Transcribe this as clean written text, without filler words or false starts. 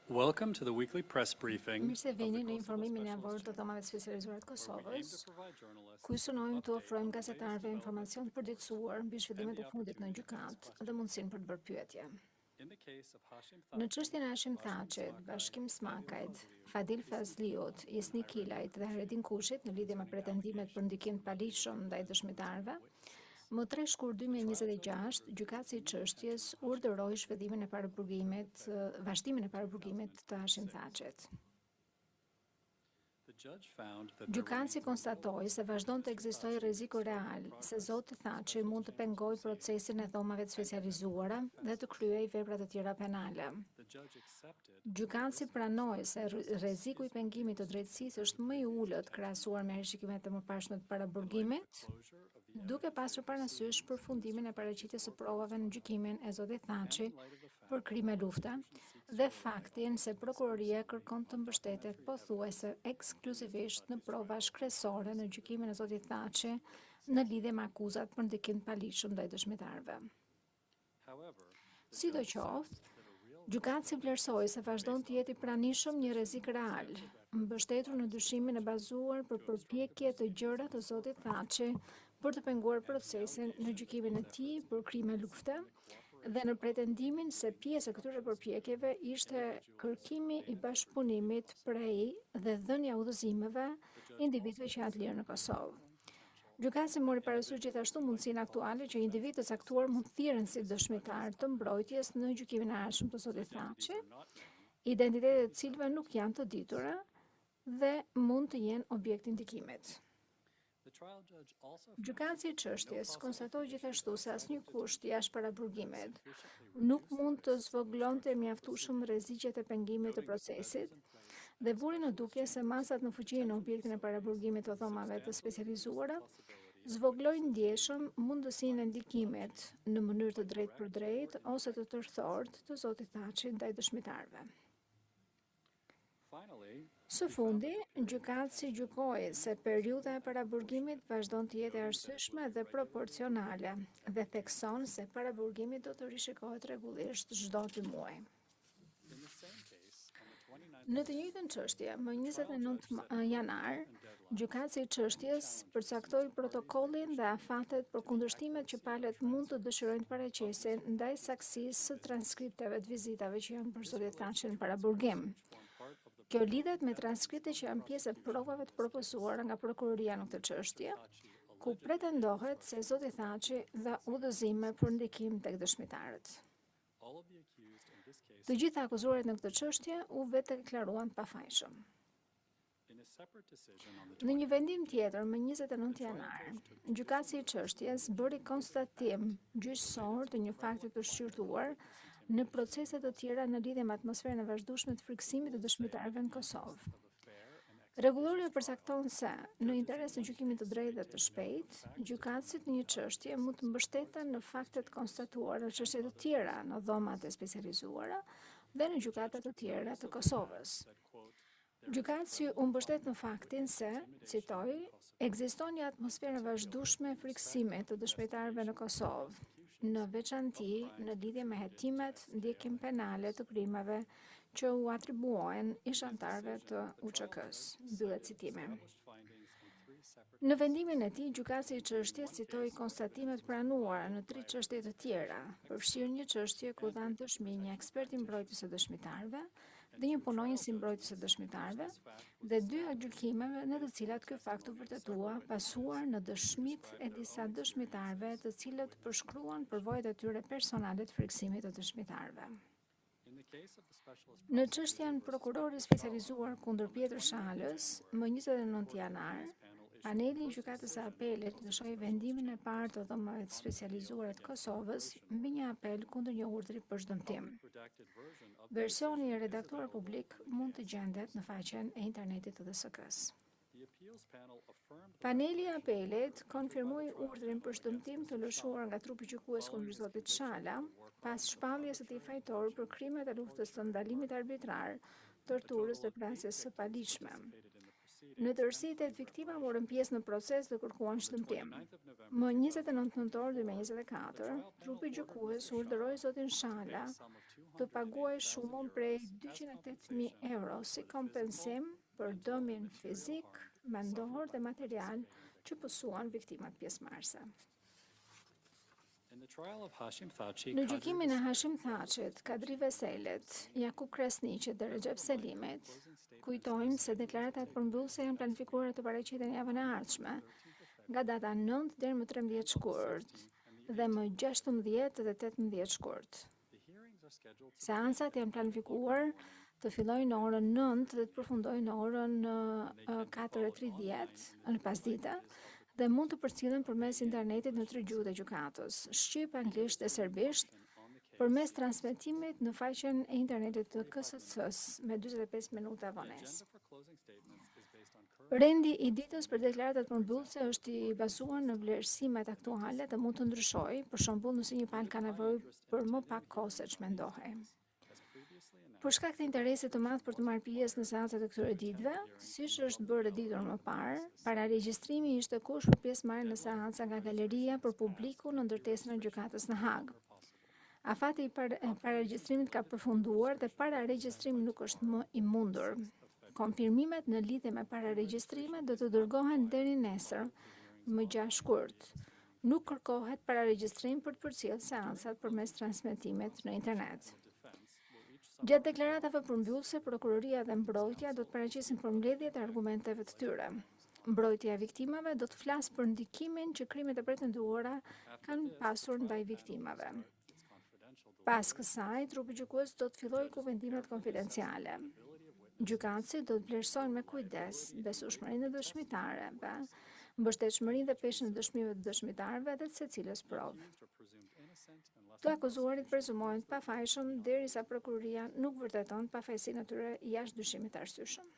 Welcome to the weekly press briefing Mirë se of the vini në Kosovo informimin Specialist javor të Chamber, Dhomave të Specializuara të where we aim Kosovës, to provide journalists ku synojmë with të update ofrojmë on the latest gazetarëve developments informacion të in court përditësuar mbi and zhvillimet the e fundit në opportunity to ask gjykatë dhe questions. mundësinë për të bërë pyetje. In the case of Hashim Në Thaçi, çështjen e Hashim Bashkim Thaçit, Smakajt, Bashkim Fadil Smakajt, Fazliut, Fadil Isni Fazliut, Kilajt, and Isni Hayredin Kilajt dhe Kushit Hayredin Kushit në lidhje me concerning pretendimet për allegations ndikim të of paligjshëm ndaj interference dëshmitarëve, with witnesses. më 3 shkurt The trial judge 2026, ordered gjykatësi i continued çështjes detention of Hashim urdhëroi Thaçi zhvillimin e until paraburgimit, February vazhdimin e paraburgimit të Hashim 2026. Thaçit. The judge found that there Gjykatësi remains a real konstatoi risk se that vazhdon të Mr. ekzistojë Thaçi may rreziku stall real se progress zoti in the Thaçi special mund të chamber's pengojë proceedings procesin e dhomave të and commit other specializuara dhe të offenses. kryejë vepra të tjera penale. The judge accepted that the Gjykatësi risk of pranoi se obstructing justice rreziku i is pengimit të reduced drejtësisë compared është with më i previous ulët detention. krahasuar me rishikimet e mëparshme të In light of the paraburgimit, closure of the duke evidentiary pasur parasysh proceedings in Mr. përfundimin e Thaçi's paraqitjes së war crimes provave në trial gjykimin e zotit and Thaçi in light of the për fact that krime the lufte prosecution seeks to dhe rely faktin almost se prokuroria exclusively kërkon të on mbështetet documentary pothuajse evidence in Mr. ekskluzivisht në Thaçi's prova trial on shkresore në charges of gjykimin e zotit Thaçi witnesses. në lidhje me akuzat për ndikim të paligjshëm ndaj dëshmitarëve. However, the Sido judge qoftë, assessed that a real risk Gjykatësi of vlerësoi se interference vazhdon based të on jetë i pranishëm një suspicion rrezik of real, extensive efforts mbështetur by në Mr. dyshimin e Thaçi bazuar to për obstruct the përpjekje të proceedings gjera in të his war zotit crimes Thaçi trial për të penguar and the procesin në allegation that gjykimin e these tij efforts për krime included lufte seeking the dhe në cooperation of pretendimin se including pjesë e këtyre instructions përpjekjeve to ishte individuals kërkimi i related to bashkëpunimit Brigadier Kosovo. prej dhe dhënia e udhëzimeve The judge individëve also që janë të lirë considered në the Kosovë. ongoing potential Gjykatësi that mori parasysh individuals gjithashtu might be mundësinë called aktuale as që individë të defense caktuar mund witnesses të thirren in si Mr. Thaçi's dëshmitar të upcoming mbrojtjes trial, në gjykimin e ardhshëm të whose zotit identities Thaçi, are not known identitetet and e could be të cilëve subject nuk to janë të influence. ditura dhe mund të jenë objekt i ndikimit. The trial judge also found Gjykatësi i that no çështjes possible konstatoi condition gjithashtu se outside asnjë of kusht detention jashtë could paraburgimit sufficiently nuk reduce the mund të risk of zvogëlonte obstruction of mjaftueshëm proceedings, rreziqet e pengimit të noting that the measures procesit in place dhe at the vuri në specialist dukje se chambers masat në fuqi në detention objektin e facilities paraburgimit të dhomave të substantially reduce the specializuara possibility of zvogëlojnë witness ndjeshëm interference mundësinë by e Mr. ndikimit Thaçi në mënyrë të by drejtë direct për or drejtë ose të indirect means. tërthortë të zotit Thaçi ndaj dëshmitarëve. Finally, Së he found fundi, that the period of gjykatësi detention gjykoi se remained periudha reasonable e and paraburgimit proportionate, vazhdon të jetë e noting that it would arsyeshme be dhe regularly reviewed proporcionale every dhe 2 thekson months. se paraburgimi do të rishikohet rregullisht çdo 2 muaj. In the same case, on the 29th Në of të njëjtën January, çështje, më the trial 29 judge set a protocol janar, and deadlines gjykatësi i for any çështjes challenges përcaktoi which parties may protokollin wish dhe to make afatet për to the kundërshtimet që accuracy of palët mund të transcripts dëshirojnë të of paraqesin Mr. ndaj Thaçi's saksisë detention së visits. transkripteve të vizitave që janë bërë This zotit relates to Thaçi në transcripts paraburgim. which form part of the Kjo proffered lidhet me evidence transkripte on që the janë pjesë e prosecution provave in të this case, propozuara nga prokuroria në këtë in which Mr. çështje, Thaçi ku allegedly gave pretendohet se instructions zoti to Thaçi dha witnesses and udhëzime për witnesses. ndikim tek dëshmitarët. All of the accused in this case Të gjithë akuzuarit në këtë çështje u vetëdeklaruan të pafajshëm. In a separate decision on the Në një 29th vendim of tjetër, January, më 29 the trial janar, judge took judicial gjykatësi i notice of çështjes an bëri adjudicated fact konstatim related gjyqësor to të the një fakti prevalent të climate of shqyrtuar witness në intimidation procese in të tjera Kosovo. në lidhje me atmosferën e vazhdueshme të The frikësimit të rules say that dëshmitarëve in në the interest Kosovë. of a fair and expeditious Rregullorja trial, përcakton se, në judges in interes të one gjykimit të case may drejtë dhe të take note of shpejtë, facts gjykatësit determined në një in other çështje mund të cases before the mbështeten në specialist faktet chambers konstatuara në and çështje të other tjera Kosovo në dhomat e courts. specializuara dhe në The gjykata judge të took tjera notice të of the fact Kosovës. that, quote, there is a Gjykatësi u prevalent mbështet në climate of faktin witness se, intimidation citoj, in Kosovo, ekziston një atmosferë e particularly vazhdueshme in respect frikësimi of të dëshmitarëve në investigation and Kosovë, në prosecutions of veçanti në crimes lidhje me attributed to hetimet, ndjekjen SKO penale members. të krimeve që u atribuohen In ish his antarëve decision, të the trial UÇK-s. judge Mbyllet cited citimi. established findings in three separate Në cases, vendimin e tij, gjykatësi i including çështjes one citoi case where evidence konstatimet was pranuara provided në tri by a çështje të tjera, prosecution përfshirë expert një çështje ku and dhanë witness dëshmi një protection ekspert i mbrojtjes së practitioner, dëshmitarëve and dhe një two trial punonjës i mbrojtjes së judgments in which dëshmitarëve this fact was dhe dy established agjykimeve në të based on cilat the ky fakt u testimony of vërtetua several pasuar witnesses në who dëshmitë described e their disa own dëshmitarëve experiences të of cilët witness përshkruan intimidation. përvojat e tyre personale të frikësimit të dëshmitarëve. In the case of the specialist Në prosecutor çështjen versus prokurori Peter Shala, specializuar kundër on the Pjetër 29th of Shalës, January, më the 29 Court of janar, Appeals panel issued the paneli i first gjykatës së decision of the apelit Kosovo lëshoi Specialist vendimin e parë Chambers të dhomave të on an appeal specializuara të against the Kosovës reparation mbi një order. apel kundër një urdhri për A zhdëmtim. public redacted version of the Versioni i decision is redaktuar available publik on the mund të KSC gjendet në website. faqen e internetit të DSK-s. The appeals panel affirmed the Paneli i reparation apelit order entered by the konfirmoi trial urdhrin panel për against zhdëmtim të Mr. lëshuar Shala nga trupi gjykues following kundër his zotit conviction Shala, for war pas crimes of shpalljes së tij arbitrary fajtor për detention, krimet e luftës të torture, and ndalimit murder. arbitrar, A torturës total dhe of 8 vrasjes së victims paligjshme. participated in the proceedings. Në tërësi, 8 viktima morën pjesë në proces dhe kërkuan shëmtim. Më 29 nëntor 2024, trupi gjykues urdhëroi zotin Shala të paguajë shumën prej 208.000 euro si kompensim për dëmin fizik, mendor dhe material që pësuan viktimat pjesëmarrëse. In the trial of Hashim Thaçi, Në Kadri gjykimin e Hashim Thaçit, Kadri Veselit, Jakup Krasniqit dhe Rexhep Selimit, kujtojmë se deklaratat përmbyllëse janë planifikuar të paraqiten javën e ardhshme, nga data 9 deri më 13 shkurt dhe më 16 dhe 18 shkurt. The hearings are scheduled to Seancat janë planifikuar të fillojnë në orën 9 dhe të përfundojnë në orën 4:30 në pasdite dhe mund të përcillen përmes internetit në tri gjuhët e gjykatës, shqip, anglisht dhe serbisht, përmes transmetimit në faqen e internetit të KSC-s me 45 minuta vonesë. agenda for closing statements is based on current Rendi i ditës për deklaratat përmbyllëse është i bazuar në vlerësimet aktuale dhe mund të ndryshojë, për shembull nëse një palë ka nevojë për më pak kohë se ç'mendohej. as previously announced. Për shkak të interesit të madh për të marrë pjesë në seancat e këtyre ditëve, siç është bërë e ditur më parë, pararegjistrimi ishte kusht për pjesëmarrjen në seanca nga galeria për publikun në ndërtesën e gjykatës në Hagë. Afati i par pararegjistrimit ka përfunduar dhe pararegjistrimi nuk është më i mundur. Konfirmimet në lidhje me pararegjistrimet do të dërgohen deri nesër, më 6 shkurt. Nuk kërkohet pararegjistrim për të përcjellë seancat përmes transmetimit në internet. Defense will each Gjatë deklaratave përmbyllëse, prokuroria dhe mbrojtja do të paraqesin përmbledhjet e argumenteve të tyre. Mbrojtja e viktimave do të flasë për ndikimin që krimet e pretenduara kanë pasur ndaj viktimave. its confidential Pas kësaj, trupi gjykues do të fillojë kuvendimet konfidenciale. Gjykatësit do të vlerësojnë me kujdes besueshmërinë e dëshmitarëve, mbështetshmërinë dhe peshën e dëshmive të dëshmitarëve dhe të secilës provë. accused are presumed innocent unless Të akuzuarit prezumohen të pafajshëm derisa prokuroria nuk vërteton pafajsinë e tyre jashtë dyshimit të arsyeshëm.